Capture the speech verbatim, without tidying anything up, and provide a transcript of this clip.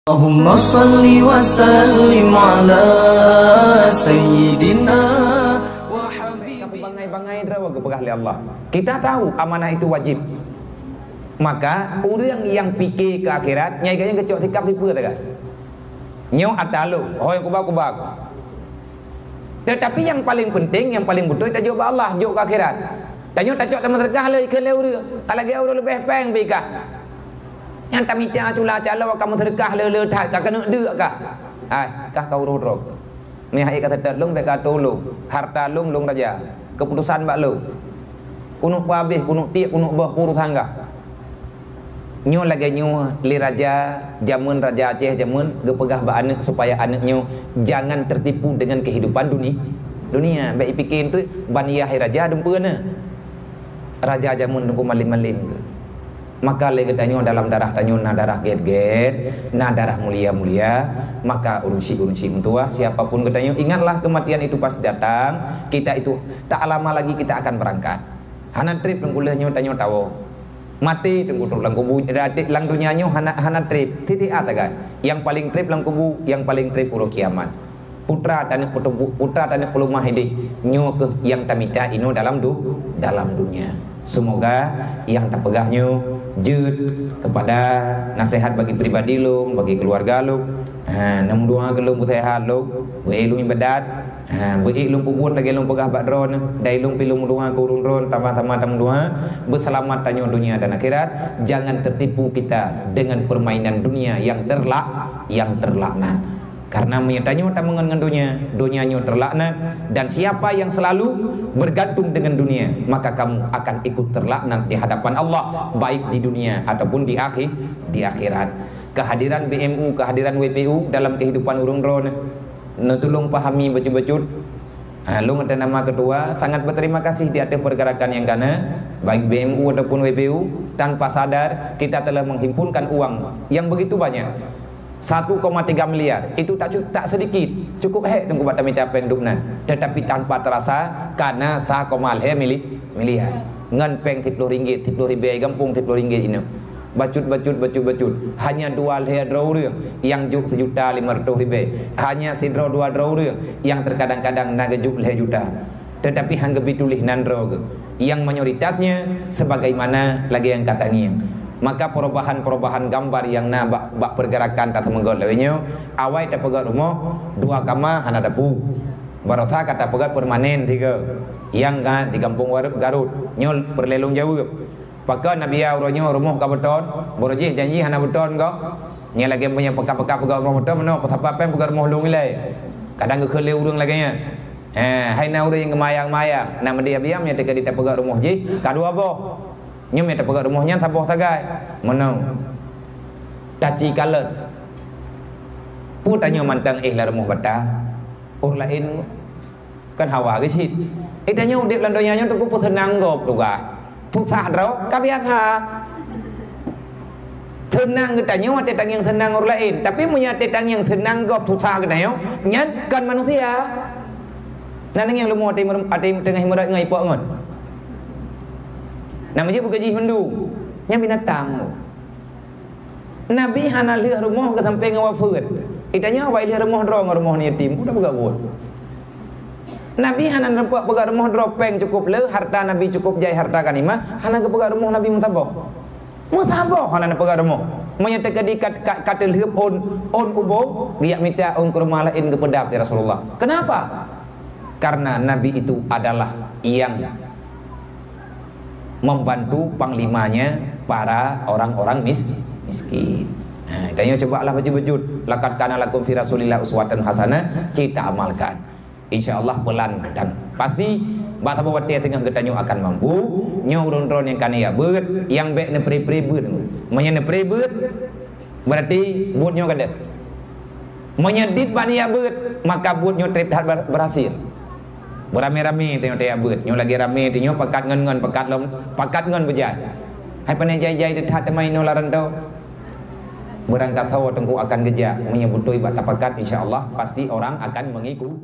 Allahumma salli wa sallim ala sayyidina wa habibina. Kamu bangai-bangai droe geupeugah lé Allah. Kita tahu amanah itu wajib. Maka ureuëng nyang pike keu akhirat, nyai gaya geucok sikap sipeue taga. Nyoe ata lôn, hôi kuba-kuba. Tetapi nyang paling penting, nyang paling beutôi tajok bak Allah, jok keu akhirat. Tanyoe tacok tameuseudeukah lé keu lé ureuëng, ka lagée ureuëng leubeh péng bri kah. Nyang tamita cula calo ka meuseudeukah le-le that, ka keuneuk deuk kah. Hai, kah ka uroe droe. Meuhai ka seutôt lôn bék ka tulông, harta lôn, lôn raja. Keuputosan bak lôn. Keuneuk peuhabéh, keuneuk tiek, keuneuk boh, keu urosan kah. Nyoe lagée nyoe lé raja, jameun raja Aceh jameun geupeugah bak aneuëk supaya aneuëk nyoe jangan tertipu dengan kehidupan duni-, dunia. Bék ipike teuk ban yah raja dumpeue na. Raja jameun teungku malem-malem geuh. Maka lé geutanyoe dalam darah tanyoe na darah gét-gét, na darah mulia-mulia, maka ureuëng syik-ureuëng syik meutuwah, siapapun geutanyoe, ingatlah kematian itu pasti datang, kita itu tak lama lagi kita akan berangkat. Hana treb teungku lheueh nyoe tanyoe tawoe. Maté teungku trok lam kubu, lam donya nyoe hana, hana treb, titik a tagai. Nyang paling treb lam kubu, nyang paling treb uroe kiamat. Putra tanyoe peutubu-, putra tanyoe peuleumah idéh, nyoe kheueh nyang tamita inoe dalam du-, dalam dunia. Semoga nyang tapeugah nyoe jeuet kepada nasihat bagi pribadi lôn, bagi keluarga lôn. Ha, neumeudoa keu lôn beuseuhat lôn, beu-ék lôn ibadat. Ha, beu-ék lôn peubuet lagée lôn peugah bak droeneuh, dai lôn pi lôn meudoa keu ureuëng droeneuh, tamah-tamah tameudoa, beuseulamat tanyoe dunia dan akhirat. Jangan tertipu kita dengan permainan dunia yang terla-, yang terlaknat. Karena meunyoe tanyoe tameungon ngon donya, donya nyoe terlaknat, dan siapa yang selalu bergantung dengan dunia, maka kamu akan ikut terlaknat di hadapan Allah, baik di dunia ataupun di akhi-, di akhirat. Kehadiran B M U, kehadiran W P U dalam kehidupan ureuëng droeneuh, neutulông pahami bacut-bacut. Ha, lôn ateueh nama ketua sangat berterima kasih di ateueh pergerakan nyang kana, baik B M U ataupun W P U, tanpa sadar kita telah menghimpunkan uang yang begitu banyak. Satu koma tiga miliar, itu tak cu-, tak sedikit, cukup hék teungku bak tamita péng dum nan. Tetapi tanpa terasa, kana sa koma lhée mili-, miliar. Ngon péng siplôh ringgit, siplôh ribée gampông, siplôh ringgit inoe. Bacut, bacut, bacut, bacut. Hanya dua lhée droe ureuëng nyang jok seujuta lima ratus ribée. Hanya sidroe dua droe ureuëng nyang terkadang-kadang na geujok lhée juta. Tetapi hana geubi tuléh nan droe geuh. Yang mayoritasnya sebagaimana lagée nyang ka tangieng. Maka perubahan-perubahan gambar nyang na bak, bak pergerakan tateumeugot lawét nyoe, awai tapeugét rumoh dua kama hana dapu. Baroesa ka tapeugét permanen sigoe. Nyang ka di Gampông Waru-, Garut, nyoe peureulée lôn jaweueb. Pakon Nabi ya uroe nyoe rumoh ka beutôn, beureuh jih janji hana beutôn gob. Nyan lagée meunyoe peuka-peuka peugah rumoh beutôn, meunoe peusapa péng peugah rumoh lôn ilée. Kadang geukheun lé ureuëng lagée nyan. Eh, hai na ureuëng nyang geumayang-mayang, na meudeh biang nyan teuka di tapeugah rumoh jih, ka dua boh. Nyoe meunoe tapeugah rumoh nyan saboh sagai. Meunoe. Taci kalon. Peue tanyoe mantong éh lam rumoh bata. Ureuëng laén Kan hawa geucit. Eh, tanyoe udeb lam donya nyoe teungku peuseunang gob tugaih. Susah droe ka biasa. Seunang geutanyoe watée tangieng seunang ureuëng laén, tapi meunyoe watée tangieng seunang gob susah geutanyoe, nyan kon manusia. Na nyang leumo até meureum-, até teungoh meurot ngon ipok ngon. Na meujeuet beugajih mandum. Nyan binatang. Nabi hana lheueh rumoh geuh sampoe ngon wafeuet. Itanyoe awai lheueh rumoh droe ngon rumoh yatim, peue tapeugah buet? Nabi hana neupeugot peugah rumoh droe péng cukup le, harta Nabi cukup jai harta ghanimah, hana geupeugah rumoh Nabi meusaboh. Meusaboh hana neupeugah rumoh. Meunyoe teukeudi kat-, kat-, ka teulheueh ôn, ôn ubông, geujak mita ôn keureumah laén geupeudab lé Rasulullah. Kenapa? Karena Nabi itu adalah yang membantu panglimanya para orang-orang mis-, miskin. Ha, tanyoe cuba lah bacut-bacut. Laqad kana lakum fi Rasulillah uswatun hasanah, kita amalkan. Insya Allah pelan dan pasti bak saboh watée teungoh geutanyoe akan mampu. Nyoe ureuëng droe nyang ka neujak beuet, nyang bék neupré-pré beuet. Meunyoe neupré beuet, berarti buet nyoe ka deuh. Meunyoe dit bak neujak beuet, maka buet nyoe treb that ber-, berhasil. Beurame-rame tanyoe tajak beuet. Nyoe lagée rame tanyoe pakat ngon-ngon, pakat lom, pakat ngon beujai. Hai pane jai-jai teutat teuma inoe lam rantau. Beurangkat sawoe teungku akan geujak. Meunyoe beutôi bak tapakat, insya Allah pasti orang akan mengiku-,